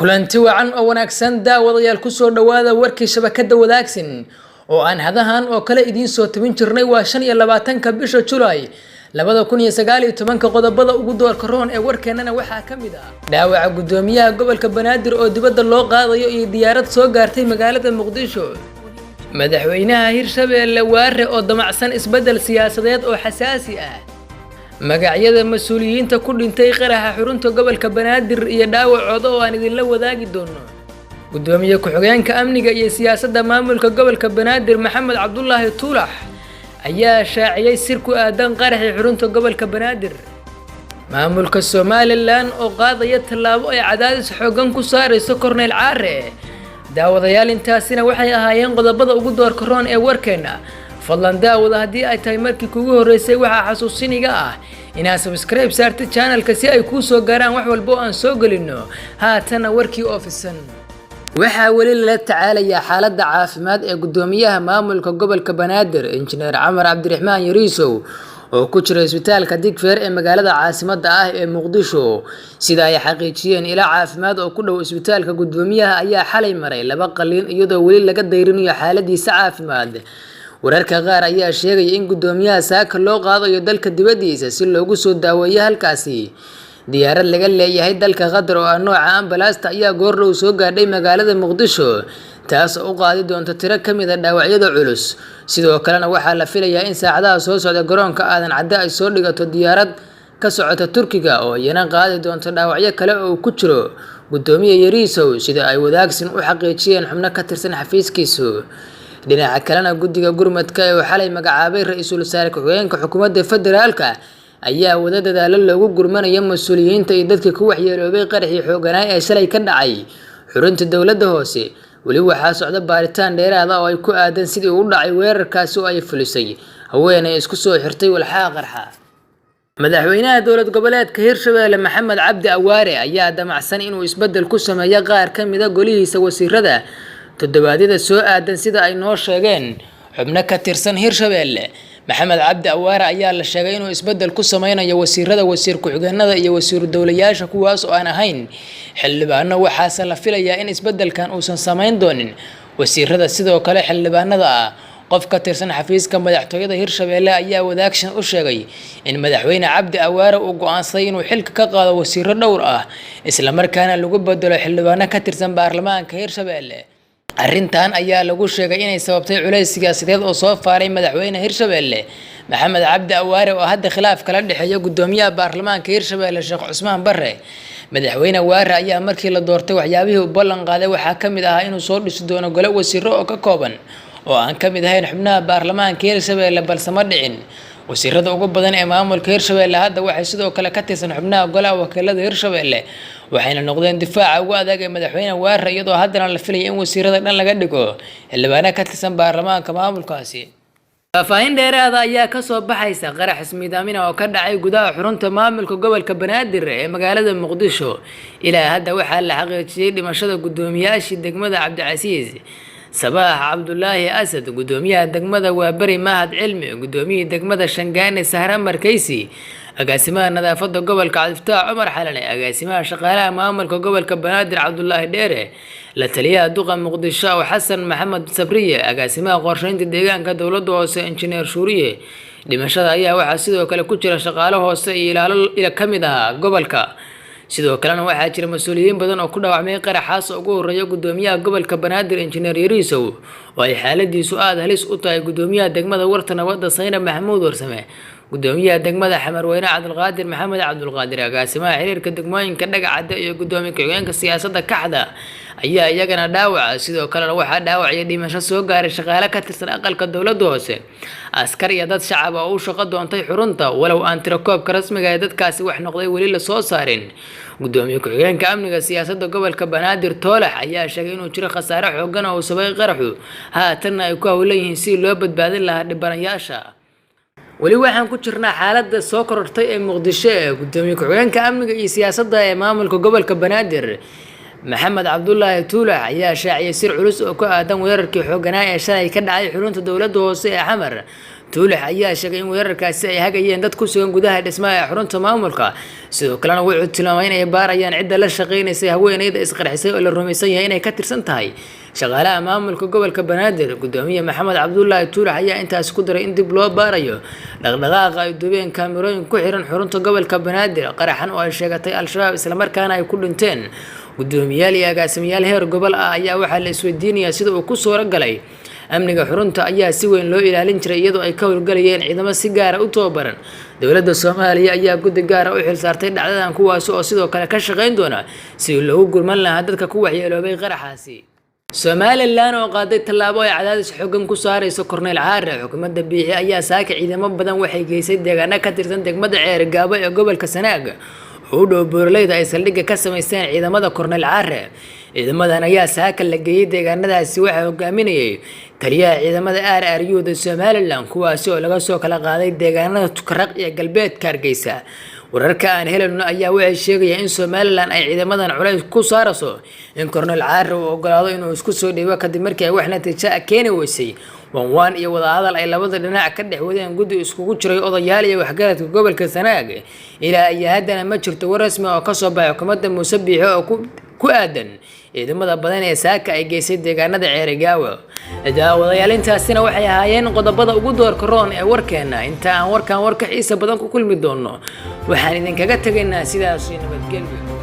Kulanti wacan oo wanaagsan, daawadayaal, kusoo dhawaada warkii shabakada Wadaagsin oo aan hadahan oo kale idiin soo tabin jirnay. Waa 25-ka bisha Julaay 2019-ka. Qodobada ugu doorka roon ee warkeenana waxaa ka mid ah dhaawaca guddoomiyaha gobolka Banaadir oo dibadda loo qaadayo iyo diyaarad soo gaartay magaalada Muqdisho, madaxweynaha Hirshabeelle Waare oo damacsan isbeddel siyaasadeed oo xasaasi ah, magacyada mas-uuliyiinta ku dhintay qaraxa xurunta gobolka Banaadir iyo dhaawacooda oo aan idinla wadaagi doono, guddoomiye ku-xigeenka amniga iyo siyaasadda maamulka gobolka Banaadir Maxamed Cabdulaahi Tuulax ayaa shaaciyey sir ku aadan qaraxii xurunta gobolka Banaadir, maamulka Somaliland oo qaadaya tallaabo ay cadaadis xooggan ku saarayso Korneyl Caare. Daawadayaal, intaasina waxay ahaayeen qodobada ugu doorka roon ee warkeenna. Fadlan daawada, haddii ay tahay markii kugu horreysay, waxaa xasuusiniga ah inaad subscribe saartid channelka si ay kuu soo gaaraan wax walba oo aan soo gelino. Haatana warkii oo fisan. Waxaa weli lala tacaalayaa xaaladda caafimaad ee guddoomiyaha maamulka gobolka Banaadir, Injineer Camar Cabdiraxmaan Yariisow, oo ku jira isbitaalka Digfeer ee magaalada caasimadda ah ee Muqdisho. Sida ay xaqiijiyeen ilo caafimaad oo ku dhow isbitaalka, guddoomiyaha ayaa xalay maray laba qaliin, iyadoo weli laga dayrinayo xaaladiisa caafimaad. Wararka qaar ayaa sheegaya in guddoomiyaha saaka loo qaadayo dalka dibaddiisa si loogu soo daaweeyo halkaasi. Diyaarad laga leeyahay dalka Qatar oo ah nooca ambalaasta ayaa goordhow soo gaadhay magaalada Muqdisho, taas oo u qaadi doonta tiro ka mid ah dhaawacyada culus. Sidoo kalena waxaa la filayaa in saacadaha soo socda garoonka Aadan Cadde ay soo dhigato diyaarad ka socota Turkiga oo iyana qaadi doonta dhaawacyo kale oo uu ku jiro guddoomiye Yariisow, sida ay Wadaagsin u xaqiijiyeen xubno ka tirsan xafiiskiisu. Dhinaca kalena, guddiga gurmadka ee uu xalay magacaabay ra-iisul wasaare ku-xigeenka xukuumadda federaalka ayaa wada dadaalo loogu gurmanayo mas-uuliyiinta iyo dadkii ku waxyeeloobay qaraxii xooganaa ee shalay ka dhacay xurunta dowladda hoose. Weli waxaa socda baaritaan dheeraad ah oo ay ku aadan sidii uu u dhacay weerarkaasi oo ay fulisay haweeney isku soo xirtay walxaha qarxa. Madaxweynaha dowlad goboleedka Hirshabeelle Maxamed Cabdi Awaare ayaa damacsan inuu isbeddel ku sameeyo qaar ka mid ah golihiisa wasiirada toddobaadyada soo aadan, sida ay noo sheegeen xubno ka tirsan Hirshabeelle. Maxamed Cabdi Awaare ayaa la sheegay inuu isbeddel ku sameynayo wasiirada, wasiir ku-xigeenada iyo wasiiru dowlayaasha, kuwaas oo aan ahayn xildhibaano. Waxaase la filayaa in isbeddelkan uusan sameyn doonin wasiirada sidoo kale xildhibaanada ah. Qof ka tirsan xafiiska madaxtooyada Hirshabeelle ayaa Wadaagshan u sheegay in madaxweyne Cabdi Awaare uu go'aansaday inuu xilka ka qaado wasiiro dhowr ah, islamarkaana lagu bedelo xildhibaano ka tirsan baarlamaanka Hirshabeelle. Arrintan ayaa lagu sheegay inay sababtay culays siyaasadeed oo soo faaray madaxweyne Hirshabeelle Maxamed Cabdi Awaare, oo hadda khilaaf kala dhexeeya guddoomiyaha baarlamaanka Hirshabeelle Sheekh Cusmaan Barre. Madaxweyne Waare ayaa markii la doortay waxyaabihii uu ballan qaaday waxaa ka mid ahaa inuu soo dhisi doono gole wasiiro oo ka kooban oo aan ka mid ahayn xubnaha baarlamaanka Hirshabeelle, balse ma dhicin. Wasiirada ugu badan ee maamulka Hirshabeelle hadda waxay sidoo kale ka tirsan xubnaha golaha wakiilada Hirshabeelle, waxayna noqdeen difaaca ugu adag ee madaxweyne Waare, iyadoo haddana la filaya in wasiirada dhan laga dhigo xildhibaano ka tirsan baarlamaanka maamulkaasi. Faahfaahin dheeraada ayaa kasoo baxaysa qarax ismiidaamina oo ka dhacay gudaha xurunta maamulka gobolka Banaadir ee magaalada Muqdisho. Ilaa hadda waxaa la xaqiijiyey dhimashada guddoomiyaashii degmada Cabdicasiis Sabaax Cabdulaahi Asad, guddoomiyaha degmada Waaberi Mahad Cilmi, guddoomiyihii degmada Shangaane Sahra Markeysi, agaasimaha nadaafadda gobolka Cabdifataax Cumar Xalane, agaasimaha shaqaalaha maamulka gobolka Banaadir Cabdulaahi Dheere, la taliyaha duqa Muqdisho Xasan Maxamed Sabriye, agaasimaha qorsheynta deegaanka dowladda hoose Injineer Shuuriye. Dhimashada ayaa waxaa sidoo kale ku jira shaqaale hoose iyo ilaalo ka mid ahaa gobolka. Sidoo kalena waxaa jira mas-uuliyiin badan oo ku dhaawacmay qaraxaas oo ugu horreeya guddoomiyaha gobolka Banaadir Injineer Yariisow oo ay xaaladiisu aada halis u tahay, guddoomiyaha degmada Warta Nabadda Sayna Maxamuud Warsame, guddoomiyaha degmada Xamarweyne Cabdulqaadir Maxamed Cabdulqaadir, agaasimaha xiriirka degmooyinka Dhagacadde iyo guddoomiye ku-xigeenka siyaasadda Kaxda ayaa iyagana dhaawaca. Sidoo kalena waxaa dhaawac iyo dhimasho soo gaaray shaqaale ka tirsan aqalka dowladda hoose, askar iyo dad shacab oo u shaqo doontay xurunta, walow aan tirakoobka rasmiga ee dadkaasi wax noqday weli lasoo saarin. Guddoomiye ku-xigeenka amniga siyaasadda gobolka Banaadir Toolax ayaa sheegay inuu jiro khasaare xooggan oo uu sababay qaraxu, haatanna ay ku howlan yihiin sidii loo badbaadin lahaa dhibanayaasha. Weli waxaan ku jirnaa xaaladda soo korortay ee Muqdisho ee guddoomiye ku-xigeenka amniga iyo siyaasadda ee maamulka gobolka Banaadir Maxamed Cabdulaahi Tuulax ayaa shaaciyay sir culus oo ku aadan weerarkii xooganaa ee shalay ka dhacay xurunta dowladda hoose ee Xamar. Tuulax ayaa sheegay in weerarkaasi ay hagayeen dad ku sugan gudaha dhismaha ee xarunta maamulka. Sidoo kalena wuxuu tilmaamay inay baarayaan cidda la shaqeynaysay haweeneyda isqarxisay oo la rumaysan yahay inay ka tirsan tahay shaqaalaha maamulka gobolka Banaadir. Gudoomiye Maxamed Cabdulaahi Tuulax ayaa intaasi ku daray in dib loo baarayo dhaqdhaqaaqa ay duubeen kaamirooyin ku xiran xarunta gobolka Banaadir. Qaraxan oo ay sheegatay Al-Shabaab islamarkaana ay ku dhinteen gudoomiyaal iyo agaasimayaal heer gobol ah ayaa waxaa la isweydiinayaa sida uu ku suuro galay. Amniga xarunta ayaa si weyn loo ilaalin jiray, iyadoo ay ka howlgalayeen ciidamo si gaara u tababaran. Dowladda Soomaaliya ayaa guddi gaara u xilsaartay dhacdadan, kuwaasi oo sidoo kale ka shaqeyn doona sidii loogu gurman lahaa dadka ku waxyeeloobay qaraxaasi. Somalilan oo qaaday tallaabo ay cadaadis xooggan ku saareyso Korneyl Caare. Xukuumadda Biixi ayaa saaka ciidamo badan waxay geysay deegaano ka tirsan degmada Ceerigaabo ee gobolka Sanaag, oo u dhow buuraleyda ay saldhigga ka samaysteen ciidamada Korneyl Caare. Ciidamadan ayaa saaka la geeyey deegaanadaasi waxaa hogaaminayay taliyaha ciidamada RRU-da Somalilan, kuwaasi oo laga soo kala qaaday deegaanada Tukaraq iyo galbeedka Hargeysa. Wararka aan helayno ayaa waxay sheegayaan in Somalilan ay ciidamadan culays ku saarayso in Korneyl Caare uu ogolaado inuu isku soo dhiibo, kadib markii ay wax natiijo ah keeni weysay waanwaan iyo wadahadal ay labada dhinac ka dhex wadeen guddi iskugu jiray odayaal iyo waxgaradka gobolka Sanaag. Ilaa iyo haddana ma jirto war rasmi oo kasoo baxay xukuumadda Muuse Biixi oo ku aadan ciidamada badan ee saaka ay geysay deegaanada Ceerigaawo. Daawadayaal, intaasina waxay ahaayeen qodobada ugu doorka roon ee warkeena. Inta aan warkan warka xiisa badan ku kulmi doono, waxaan idinkaga tegaynaa sidaas iyo nabadgelyo.